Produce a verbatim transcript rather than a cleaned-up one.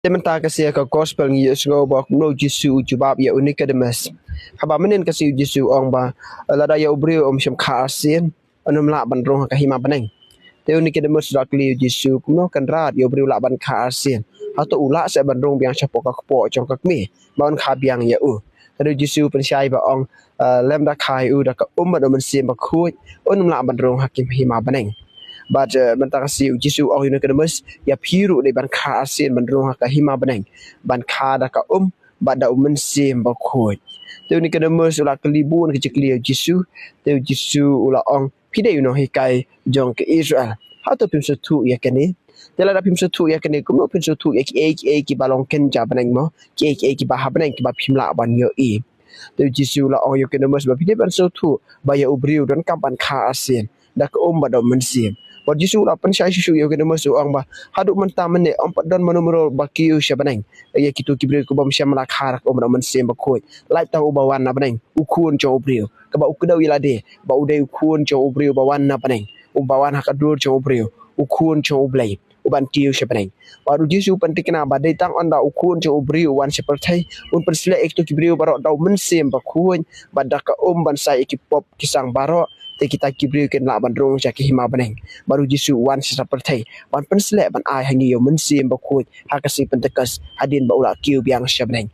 Te mynta ka sngi ka gospel ngi ïohsngew ba kumno u Jisu u jubab ïa u Nikodemus. Haba mynnin ka sngi u Jisu u ong ba, lada ïa u briew um shym kha arsien, un ym lah ban rung ha ka hima bneng. Te u Nikodemus u la kylli u Jisu, kumno kan rat ïa u briew lah ban kha arsien? Hato u lah seh ban rung biang shapoh ka kpoh jong ka kmie ba un kha biang ïa u? Te u Jisu u pynshai ba ong, lem da kha ïa u da ka um bad u mynsiem bakhuid, un ym lah ban rung ha ka hima bneng. Bad mynta ka sngi u Jisu u ong ïa u Nikodemus, ïa phi ruh dei ban kha arsien ban rung ha ka hima bneng, ban kha da ka um bad da u mynsiem bakhuid. Te u Nikodemus u la kylli bun ki jingkylli ïa u Jisu. Te u Jisu u la ong, phi dei u nonghikai jong ka Israel, hato phim sngewthuh ïa kane? Te lada phim sngewthuh ïa kane, kumno phin sngewthuh ïa kiei kiei kiba long kynja bneng mo, kiei kiei kiba ha bneng kiba phim lah ban ïohi? Te u Jisu u la ong ïa u Nikodemus ba phi dei ban sngewthuh ba ïa u briew donkam ban kha arsien da ka um bad da u mynsiem. Bad u Jisu u la pynshai shuh shuh ïa u Nikodemus u ong ba, haduh mynta mynne ym pat don mano mano ba kiew sha bneng ïa kito ki briew kiba ym shym la kha da ka um bad da u mynsiem bakhuid, lait tang uba wan na bneng, u Khun jong u briew, kaba u kdew ïa lade ba u dei u Khun jong u briew uba wan na bneng, uba wan ha ka dur jong u briew, u Khun jong u Blei, u ban kiew sha bneng. Bad u Jisu u pyntikna ba dei tang ynda u Khun jong u briew u wan sha pyrthei, un pynsleh ïa kito ki briew baroh da u mynsiem bakhuid bad da ka um ban sai ïa ki pop ki sang baroh, te kita ki briew kin lah ban rung sha ka hima bneng. Bad u Jisu u wan sha pyrthei ban pynsleh, ban ai ha ngi ïa u mynsiem bakhuid ha ka sngi Pentekost hadien ba u la kiew biang sha bneng.